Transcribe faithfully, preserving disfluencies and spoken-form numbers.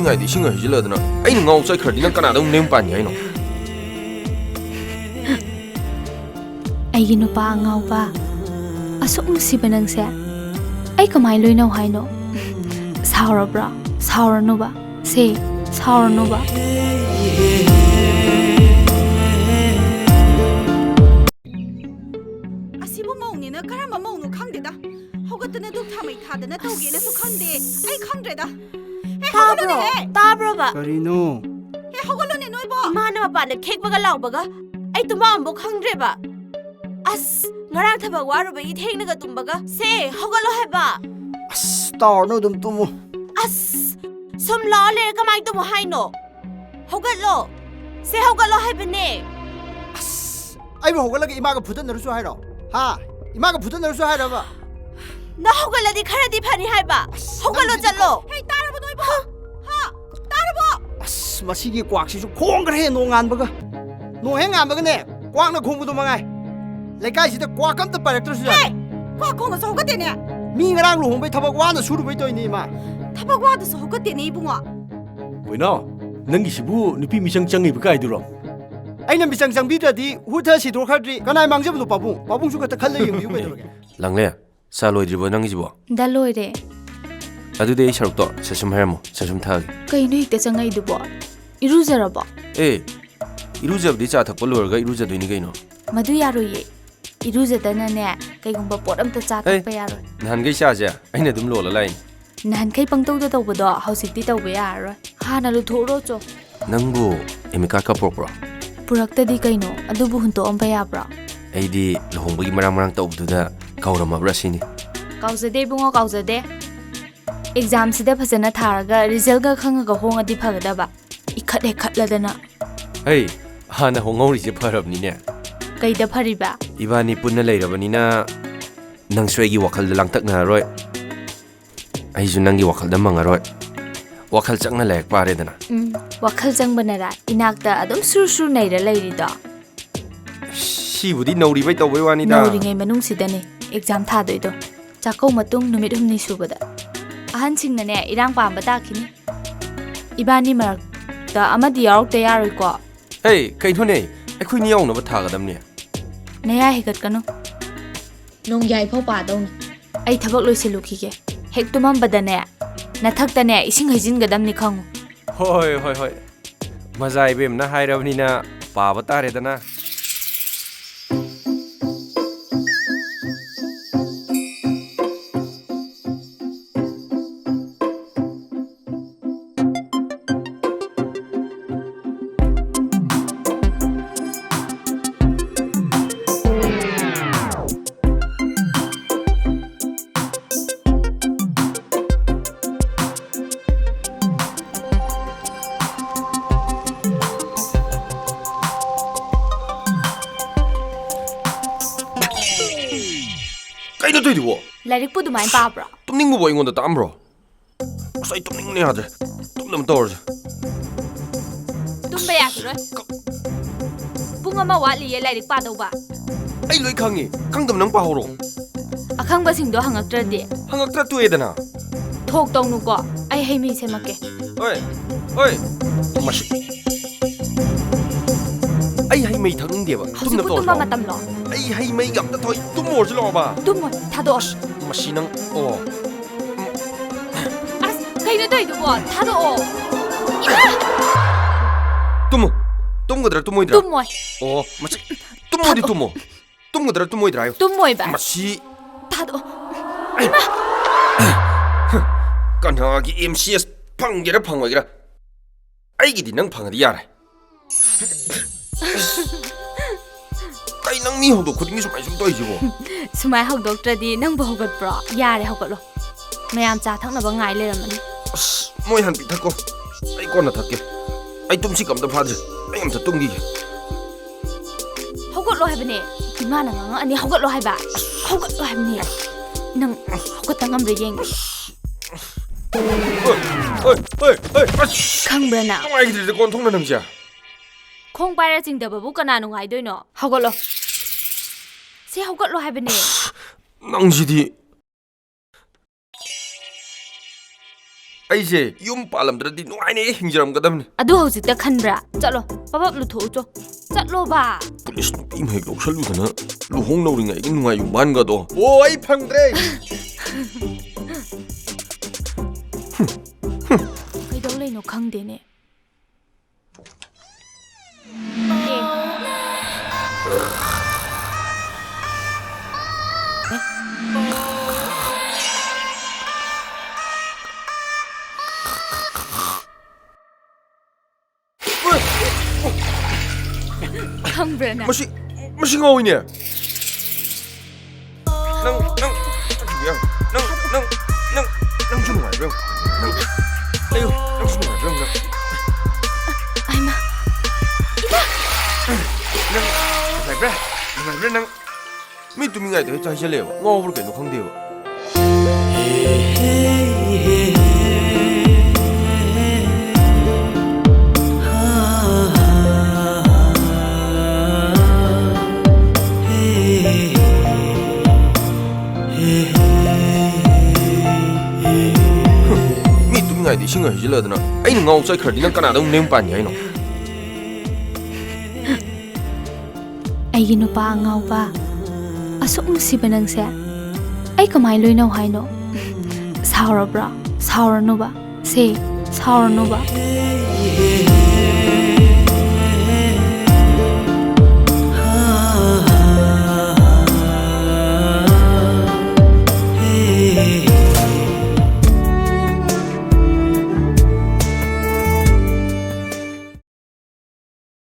ꯍꯥꯏꯗꯤ ꯏꯁꯤꯡ ꯍꯩꯖꯤꯜꯂꯗꯅ ꯑꯩꯅ ꯉꯥꯎ ꯆꯠꯈ꯭ꯔꯗꯤ ꯅꯪ ꯀꯅꯥꯗ ꯑꯃꯨꯛ ꯅꯌꯨꯝ ꯄꯥꯟꯒꯦ ꯍꯥꯏꯅꯣ? ꯑꯩꯒꯤ ꯅꯨꯄꯥ ꯑꯉꯥꯎꯕ, ꯑꯁꯨꯛ ꯅꯨꯡꯁꯤꯕ ꯅꯪꯁꯦ ꯑꯩ ꯀꯃꯥꯏ ꯂꯣꯏꯅꯧ ꯍꯥꯏꯅꯣ? ꯁꯥꯎꯔꯕ꯭ꯔꯥ? ꯁꯥꯎꯔꯅꯨꯕ꯫ ꯁꯦ, ꯁꯥꯎꯔꯅꯨꯕ꯫ ꯑꯁꯤꯕꯨ ꯃꯧꯅꯦꯅ ꯀꯔꯝꯕ ꯃꯧꯅꯣ ꯈꯪꯗꯦꯗ꯫ ꯍꯧꯒꯠꯇꯅ ꯙꯨꯞ ꯊꯥꯃꯩ ꯊꯥꯗꯅ ꯇꯧꯒꯦꯅꯁꯨ ꯈꯪꯗꯦ꯫ ꯑꯩ ꯈꯪꯗ꯭ꯔꯦꯗ꯫ ꯍꯦ, ꯇꯥꯕ꯭ꯔꯣ? ꯍꯧꯒꯠꯂꯨꯅꯦꯍꯦ꯫ ꯇꯥꯕ꯭ꯔꯣꯕ? ꯍꯦ, ꯍꯧꯒꯠꯂꯨꯅꯦ ꯅꯣꯏꯕꯣ꯫ ꯏꯃꯥꯅ ꯃꯄꯥꯟꯗ ꯈꯦꯛꯄꯒ ꯂꯥꯎꯕꯒ ꯑꯩ ꯇꯨꯝꯕ ꯑꯃꯐꯥꯎ ꯈꯪꯗ꯭ꯔꯦꯕ꯫ ꯑꯁ, ꯉꯔꯥꯡ ꯊꯕꯛ ꯋꯥꯔꯨꯕꯒꯤ ꯊꯦꯡꯅꯒ ꯇꯨꯝꯕꯒ꯫ ꯁꯦ, ꯍꯧꯒꯠꯂꯣ ꯍꯥꯏꯕ꯫ ꯑꯁ, ꯇꯥꯎꯔꯅꯨ, ꯑꯗꯨꯝ ꯇꯨꯝꯃꯨ꯫ ꯑꯁ, ꯁꯨꯝ ꯂꯥꯛꯑ ꯂꯩꯔ ꯀꯃꯥꯏꯅ ꯇꯨꯝꯃꯣ ꯍꯥꯏꯅꯣ? ꯍꯧꯒꯠꯂꯣ꯫ ꯁꯦ, ꯍꯧꯒꯠꯂꯣ ꯍꯥꯏꯕꯅꯦ꯫ ꯑꯁ, ꯑꯩꯕꯨ ꯍꯧꯒꯠꯂꯒ ꯏꯃꯥꯒ ꯐꯨꯗꯠꯅꯔꯨꯁꯨ ꯍꯥꯏꯔꯣ? ꯍꯥ? ꯏꯃꯥꯒ ꯐꯨꯗꯠꯅꯔꯨꯁꯨ ꯍꯥꯏꯔꯕ? ꯅꯪ ꯍꯧꯒꯠꯂꯗꯤ ꯈꯔꯗꯤ ꯐꯅꯤ ꯍꯥꯏꯕ꯫ ꯑꯁ, ꯍꯧꯒꯠꯂꯣ, ꯅꯪꯁꯤꯗꯤꯀꯣ꯫ ꯆꯠꯂꯣ꯫ ꯍꯦ, ꯇꯥꯔꯕꯣ ꯅꯣꯏꯕꯣ? ꯍꯥ? ꯇꯥꯔꯕꯣ? ꯑꯁ, ꯃꯁꯤꯒꯤ ꯀ꯭ꯋꯥꯛꯁꯤꯁꯨ ꯈꯣꯡꯈ꯭ꯔꯦ ꯅꯣꯡꯉꯥꯟꯕꯒ꯫ ꯅꯣꯡ ꯍꯦꯛ ꯉꯥꯟꯕꯒꯅꯦ, ꯀ꯭ꯋꯥꯛꯅ ꯈꯣꯡꯕꯗꯣ ꯃꯉꯥꯏ꯫ ꯂꯩꯀꯥꯏꯁꯤꯗ ꯀ꯭ꯋꯥꯛ ꯑꯝꯇ ꯄꯥꯏꯔꯛꯇ꯭ꯔꯁꯨ ꯌꯥꯔꯦ꯫ ꯍꯦ! ꯀ꯭ꯋꯥꯛ ꯈꯣꯡꯉꯁꯨ ꯍꯧꯒꯠꯇꯦꯅꯦ꯫ ꯃꯤ ꯉꯔꯥꯡ ꯂꯨꯍꯣꯡꯕꯩ ꯊꯕꯛ ꯋꯥꯅ ꯁꯨꯔꯨꯕꯩ ꯇꯧꯔꯤꯅꯦ, ꯏꯃꯥ꯫ ꯊꯕꯛ ꯋꯥꯗꯁꯨ ꯍꯧꯒꯠꯇꯦꯅꯦ, ꯏꯕꯨꯡꯉꯣ꯫ ꯕꯣꯏꯅꯥꯎ, ꯅꯪꯒꯤꯁꯤꯕꯨ ꯅꯨꯄꯤ ꯃꯤꯆꯪ ꯆꯪꯉꯤꯕ ꯀꯥꯏꯗꯨꯔꯣ? ꯑꯩꯅ ꯃꯤꯆꯪ ꯆꯪꯕꯤꯗ꯭ꯔꯗꯤ ꯍꯨꯠ ꯍꯠ ꯁꯤꯗꯣꯛꯈ꯭ꯔꯗꯤ ꯀꯅꯥꯏ ꯃꯥꯡꯖꯕꯅꯣ, ꯄꯥꯕꯨꯡ? ꯄꯥꯕꯨꯡꯁꯨ ꯈꯛꯇ ꯈꯜꯂ ꯌꯦꯡꯕꯤꯌꯨ ꯀꯩꯗꯧꯔꯒꯦ? ꯂꯥꯡꯂꯦ, ꯆꯥ ꯂꯣꯏꯗ꯭ꯔꯤꯕꯣ ꯅꯪꯒꯤꯁꯤꯕꯣ? ꯗ ꯂꯣꯏꯔꯦ꯫ ꯑꯗꯨꯗꯤ ꯑꯩ ꯁꯔꯨꯛꯇꯣ ꯆꯥꯁꯨꯝ ꯍꯥꯏꯔꯝꯃꯣ, ꯆꯥꯁꯨꯝ ꯊꯛꯑꯒꯦ꯫ ꯀꯩꯅꯣ ꯍꯦꯛꯇ ꯆꯪꯉꯛꯏꯗꯨꯕꯣ? ꯏꯔꯨꯖꯔꯕꯣ? ꯑꯦ, ꯏꯔꯨꯖꯕꯗꯤ ꯆꯥ ꯊꯛꯄ ꯂꯣꯏꯔꯒ ꯏꯔꯨꯖꯗꯣꯏꯅꯤ ꯀꯩꯅꯣ꯫ ꯃꯗꯨ ꯌꯥꯔꯣꯏꯌꯦ꯫ ꯏꯔꯨꯖꯗꯅꯅꯦ, ꯀꯩꯒꯨꯝꯕ ꯄꯣꯠ ꯑꯝꯇ ꯆꯥ ꯍꯦ, ꯊꯛꯄ ꯌꯥꯔꯣꯏ꯫ ꯅꯍꯥꯟꯈꯩ ꯆꯥꯁꯦ ꯑꯩꯅ ꯑꯗꯨꯝ ꯂꯣꯜꯂ ꯂꯥꯛꯏꯅꯤ꯫ ꯅꯍꯥꯟꯈꯩ ꯄꯪꯇꯧꯗ ꯇꯧꯕꯗꯣ ꯍꯧꯖꯤꯛꯇꯤ ꯇꯧꯕ ꯌꯥꯔꯔꯣꯏ꯫ ꯍꯥꯟꯅ ꯂꯨꯊꯣꯛꯎꯔꯣ ꯆꯣ꯫ ꯅꯪꯕꯨ ꯑꯦꯃꯤꯀꯥꯔꯗꯀ ꯄꯨꯔꯛꯄ꯭ꯔꯣ? ꯄꯨꯔꯛꯇꯗꯤ ꯀꯩꯅꯣ, ꯑꯗꯨꯕꯨ ꯍꯨꯟꯇꯣꯛꯑꯝꯕ ꯌꯥꯕ꯭ꯔꯣ? ꯑꯩꯗꯤ ꯂꯨꯍꯣꯡꯕꯒꯤ ꯃꯔꯥꯡ ꯃꯔꯥꯡ ꯇꯧꯕꯗꯨꯗ ꯀꯧꯔꯝꯃꯕ꯭ꯔꯥ ꯁꯤꯅꯤ꯫ ꯀꯥꯎꯖꯗꯦ ꯏꯕꯨꯡꯉꯣ, ꯀꯥꯎꯖꯗꯦ꯫ ꯑꯦꯛꯖꯥꯝꯁꯤꯗ ꯐꯖꯅ ꯊꯥꯔꯒ ꯔꯤꯖꯜꯒ ꯈꯪꯉꯒ ꯍꯣꯡꯉꯗꯤ ꯐꯒꯗꯕ꯫ ꯏꯈꯠ ꯍꯦꯛ ꯈꯠꯂꯗꯅ꯫ ꯍꯩ, ꯍꯥꯟꯅ ꯍꯣꯡꯍꯧꯔꯤꯁꯦ ꯐꯔꯕꯅꯤꯅꯦ꯫ ꯀꯩꯗ ꯐꯔꯤꯕ? ꯏꯕꯥꯅꯤ ꯄꯨꯟꯅ ꯂꯩꯔꯕꯅꯤꯅ ꯅꯪꯁꯨ ꯑꯩꯒꯤ ꯋꯥꯈꯜꯗ ꯂꯥꯡꯇꯛꯅꯔꯔꯣꯏ, ꯑꯩꯁꯨ ꯅꯪꯒꯤ ꯋꯥꯈꯜꯗ ꯃꯪꯉꯔꯣꯏ꯫ ꯋꯥꯈꯜ ꯆꯪꯅ ꯂꯥꯏꯔꯤꯛ ꯄꯥꯔꯦꯗꯅ꯫ ꯎꯝ, ꯋꯥꯈꯜ ꯆꯪꯕꯅꯔꯥ ꯏꯅꯥꯛꯇ ꯑꯗꯨꯝ ꯁꯨꯔ ꯁꯨꯔ ꯅꯩꯔ ꯂꯩꯔꯤꯗꯣ? ꯁꯤꯕꯨꯗꯤ ꯅꯧꯔꯤꯕꯩ ꯇꯧꯕꯩ ꯋꯥꯅꯤꯗ꯫ ꯅꯧꯔꯤꯉꯩ ꯃꯅꯨꯡꯁꯤꯗꯅꯦ ꯑꯦꯛꯖꯥꯝ ꯊꯥꯗꯣꯏꯗꯣ꯫ ꯆꯥꯛꯀꯧ ꯃꯇꯨꯡ ꯅꯨꯃꯤꯠ ꯍꯨꯝꯅꯤ ꯁꯨꯕꯗ꯫ ꯑꯍꯟꯁꯤꯡꯅꯅꯦ ꯏꯔꯥꯡ ꯄꯥꯝꯕ ꯇꯥꯈꯤꯅꯤ꯫ ꯏꯕꯥꯅꯤ ꯃꯔꯛꯇ ꯑꯃꯗꯤ ꯌꯥꯎꯔꯛꯇ ꯌꯥꯔꯣꯏꯀꯣ? ꯍꯦ, ꯀꯩꯅꯣꯅꯦ? ꯑꯩꯈꯣꯏꯅꯤ ꯌꯥꯎꯅꯕ ꯊꯥꯒꯗꯕꯅꯦ꯫ ꯅꯌꯥ ꯍꯤꯒꯠꯀꯅꯨ꯫ ꯅꯣꯡꯌꯥꯏ ꯐꯥꯎ ꯄꯥꯗꯧꯅꯤ꯫ ꯑꯩ ꯊꯕꯛ ꯂꯣꯏꯁꯤꯜꯂꯨꯈꯤꯒꯦ꯫ ꯍꯦꯛ ꯇꯨꯝꯃꯝꯕꯗꯅꯦ, ꯅꯊꯛꯇꯅꯦ ꯏꯁꯤꯡ ꯍꯩꯖꯤꯟꯒꯗꯕꯅꯤ ꯈꯪꯉꯨ꯫ ꯍꯣꯏ, ꯍꯣꯏ, ꯍꯣꯏ꯫ ꯃꯖꯥ ꯏꯕꯦꯝꯅ ꯍꯥꯏꯔꯕꯅꯤꯅ ꯄꯥꯕ ꯇꯥꯔꯦꯗꯅ꯫ ꯀꯩꯅꯣ ꯇꯧꯔꯤꯗꯨꯕꯣ? ꯂꯥꯏꯔꯤꯛꯄꯨ ꯑꯗꯨꯃꯥꯏꯅ ꯄꯥꯕ꯭ꯔꯣ? ꯇꯨꯝꯅꯤꯡꯕꯕꯨ ꯑꯩꯉꯣꯟꯗ ꯇꯥꯛꯑꯝꯕ꯭ꯔꯣ? ꯑꯁ, ꯑꯩ ꯇꯨꯝꯅꯤꯡꯕꯅ ꯌꯥꯗ꯭ꯔꯦ꯫ ꯇꯨꯝꯅꯕ ꯇꯧꯔꯁꯦ꯫ ꯇꯨꯝꯕ ꯌꯥꯈꯤꯔꯣꯏ꯫ ꯄꯨꯡ ꯑꯃ ꯋꯥꯠꯂꯤꯌꯦ ꯂꯥꯏꯔꯤꯛ ꯄꯥꯗꯧꯕ꯫ ꯑꯩ ꯂꯣꯏ ꯈꯪꯉꯤ꯫ ꯈꯪꯗꯕ ꯅꯪ ꯄꯥꯍꯧꯔꯣ꯫ ꯑꯈꯪꯕꯁꯤꯡꯗꯣ ꯍꯪꯉꯛꯇ꯭ꯔꯗꯤ? ꯍꯪꯉꯛꯇ꯭ꯔ ꯇꯣꯛꯑꯦꯗꯅ꯫ ꯊꯣꯛ ꯇꯧꯅꯨꯀꯣ꯫ ꯑꯩ ꯍꯩ ꯃꯍꯤ ꯁꯦꯝꯃꯛꯀꯦ꯫ ꯍꯣꯏ, ꯍꯣꯏ꯫ ꯃꯁꯤ꯫ ꯑꯩ ꯍꯩ ꯃꯍꯤ ꯊꯛꯅꯤꯡꯗꯦꯕ꯫ ꯍꯧꯖꯤꯛꯄꯨ ꯇꯨꯝꯅꯕ ꯇꯨꯝꯕ ꯇꯧꯔꯁꯤ ꯂꯥꯛꯑꯣ꯫ ꯃꯇꯝꯂꯣ? ꯑꯩ ꯍꯩ ꯃꯍꯤꯒ ꯑꯝꯇ ꯊꯛꯑꯣꯏ꯫ ꯇꯨꯝꯃꯨꯔꯁꯤ ꯂꯥꯛꯑꯣꯕ꯫ ꯇꯨꯝꯃꯣꯏ꯫ ꯊꯥꯗꯣꯛꯑꯣ꯫ ꯃꯁꯤ ꯅꯪ, ꯑꯣ꯫ ꯑꯁ, ꯀꯩꯅꯣ ꯇꯧꯔꯤꯗꯨꯕꯣ? ꯊꯥꯗꯣꯛꯑꯣ꯫ ꯏꯃꯥ! ꯇꯨꯝꯃꯨ꯫ ꯇꯨꯝꯒꯗ꯭ꯔꯥ ꯇꯨꯝꯃꯣꯏꯗ꯭ꯔꯥ? ꯇꯨꯝꯃꯣꯏ꯫ ꯑꯣ, ꯃꯁꯤ꯫ ꯇꯨꯝꯃꯣꯗꯤ ꯊꯥꯗꯣꯛꯑꯣ꯫ ꯇꯨꯝꯃꯣ꯫ ꯇꯨꯝꯒꯗ꯭ꯔꯥ ꯇꯨꯝꯃꯣꯏꯗ꯭ꯔꯥ ꯍꯥꯏꯌꯨ꯫ ꯇꯨꯝꯃꯣꯏꯕ꯫ ꯃꯁꯤ꯫ ꯊꯥꯗꯣꯛꯑꯣ꯫ ꯏꯃꯥ! ꯀꯅꯥꯒꯤ ꯑꯦꯝ ꯁꯤ ꯑꯦꯁ ꯐꯪꯒꯦꯔꯥ ꯐꯪꯉꯣꯏꯒꯦꯔꯥ, ꯑꯩꯒꯤꯗꯤ ꯅꯪ ꯐꯪꯉꯗꯤ ꯌꯥꯔꯦ꯫ ꯀꯩ ꯅꯪ ꯃꯤ ꯍꯧꯗꯣꯛ ꯈꯨꯗꯤꯡꯒꯤ ꯁꯨꯃꯥꯏ ꯁꯨꯝ ꯇꯧꯔꯤꯁꯤꯕꯣ? ꯁꯨꯃꯥꯏ ꯍꯧꯗꯣꯛꯇ꯭ꯔꯗꯤ ꯅꯪꯕꯨ ꯍꯧꯒꯠꯄ꯭ꯔꯣ? ꯌꯥꯔꯦ, ꯍꯧꯒꯠꯂꯣ꯫ ꯃꯌꯥꯝ ꯆꯥ ꯊꯛꯅꯕ ꯉꯥꯏ ꯂꯩꯔꯝꯃꯅꯤ꯫ ꯑꯁ, ꯃꯣꯏ ꯍꯥꯟ ꯄꯤꯊꯛꯀꯣ꯫ ꯑꯩ ꯀꯣꯟꯅ ꯊꯛꯀꯦ꯫ ꯑꯩ ꯇꯨꯝꯁꯤꯠꯀ ꯑꯝꯇ ꯐꯥꯗ꯭ꯔꯦ꯫ ꯑꯩ ꯑꯝꯇ ꯇꯨꯝꯈꯤꯒꯦ꯫ ꯍꯧꯒꯠꯂꯣ ꯍꯥꯏꯕꯅꯦ꯫ ꯏꯃꯥꯅ ꯉꯥꯡꯉꯛꯑꯅꯤ, ꯍꯧꯒꯠꯂꯣ ꯍꯥꯏꯕ꯫ ꯍꯧꯒꯠꯂꯣ ꯍꯥꯏꯕꯅꯦ꯫ ꯅꯪ ꯍꯧꯒꯠꯇ ꯉꯝꯕ꯭ꯔꯥ ꯌꯦꯡꯒꯦ꯫ ꯑꯣꯏ, ꯑꯣꯏ, ꯑꯣꯏ, ꯑꯣꯏ, ꯑꯁ! ꯈꯪꯕ꯭ꯔꯥ ꯅꯪ? ꯅꯨꯡꯉꯥꯏꯈꯤꯗ꯭ꯔꯦꯗ ꯀꯣꯟꯊꯣꯡꯅ ꯅꯪꯁꯦ꯫ ꯈꯣꯡ ꯄꯥꯏꯔ ꯆꯤꯡꯊꯕꯕꯨ ꯀꯅꯥ ꯅꯨꯡꯉꯥꯏꯗꯣꯏꯅꯣ? ꯍꯧꯒꯠꯂꯣ꯫ ꯁꯤ ꯍꯧꯒꯠꯂꯣ ꯍꯥꯏꯕꯅꯦ꯫ ꯑꯁ, ꯅꯪꯁꯤꯗꯤ꯫ ꯑꯩꯁꯦ ꯌꯨꯝ ꯄꯥꯜꯂꯝꯗ꯭ꯔꯗꯤ ꯅꯨꯡꯉꯥꯏꯅ ꯍꯤꯡꯖꯔꯝꯒꯗꯕꯅꯤ꯫ ꯑꯗꯨ ꯍꯧꯖꯤꯛꯇ ꯈꯟꯕ꯭ꯔꯥ? ꯆꯠꯂꯣ, ꯄꯕꯞ ꯂꯨꯊꯣꯛꯎꯆꯣ꯫ ꯆꯠꯂꯣꯕ꯫ ꯄꯨꯂꯤꯁ ꯅꯨꯄꯤ ꯑꯃ ꯍꯦꯛ ꯂꯧꯁꯜꯂꯨꯗꯅ ꯂꯨꯍꯣꯡꯅꯧꯔꯤꯉꯩꯒꯤ ꯅꯨꯡꯉꯥꯏ ꯌꯨꯝꯕꯥꯟꯒꯗꯣ꯫ ꯑꯣ, ꯑꯩ ꯐꯪꯗ꯭ꯔꯦ꯫ ꯀꯩꯗꯧ ꯂꯩꯅꯣ ꯈꯪꯗꯦꯅꯦ꯫ ꯑꯦ꯫ ꯈꯪꯕ꯭ꯔꯥ ꯅꯪ? ꯃꯁꯤ, ꯃꯁꯤ ꯉꯥꯎꯏꯅꯦ꯫ ꯅꯪ, ꯅꯪ, ꯅꯪ, ꯅꯪ, ꯅꯪꯁꯨ ꯅꯨꯡꯉꯥꯏꯕ꯭ꯔꯥ ꯌꯦꯡꯉꯨ꯫ ꯅꯪ, ꯑꯌꯣ, ꯅꯪꯁꯨ ꯅꯨꯡꯉꯥꯏꯕ꯭ꯔꯥ ꯌꯦꯡꯉꯨ ꯅꯪ꯫ ꯑꯩꯃ꯫ ꯅꯪ ꯅꯨꯡꯉꯥꯏꯕ꯭ꯔꯥ? ꯅꯨꯡꯉꯥꯏꯕ꯭ꯔꯥ ꯅꯪ? ꯃꯤ ꯇꯨꯝꯃꯤꯉꯩꯗ ꯍꯦꯛꯇ ꯍꯥꯏꯖꯜꯂꯦꯕ꯫ ꯉꯥꯎꯕ꯭ꯔꯥ ꯀꯩꯅꯣ ꯈꯪꯗꯦꯕ꯫ ꯃꯤ ꯇꯨꯝꯃꯤꯉꯩꯗ ꯏꯁꯤꯡ ꯍꯩꯖꯤꯜꯂꯗꯅ ꯑꯩꯅ ꯉꯥꯎ ꯆꯠꯈ꯭ꯔꯗꯤ ꯅꯪ ꯀꯅꯥꯗ ꯑꯃꯨꯛ ꯅꯌꯨꯝ ꯄꯥꯟꯒꯦ ꯍꯥꯏꯅꯣ? ꯑꯩꯒꯤ ꯅꯨꯄꯥ ꯑꯉꯥꯎꯕ, ꯑꯁꯨꯛ ꯅꯨꯡꯁꯤꯕ ꯅꯪꯁꯦ ꯑꯩ ꯀꯃꯥꯏ ꯂꯣꯏꯅꯧ ꯍꯥꯏꯅꯣ? ꯁꯥꯎꯔꯕ꯭ꯔꯣ? ꯁꯥꯎꯔꯅꯨꯕ꯫ ꯁꯦ, ꯁꯥꯎꯔꯅꯨꯕ꯫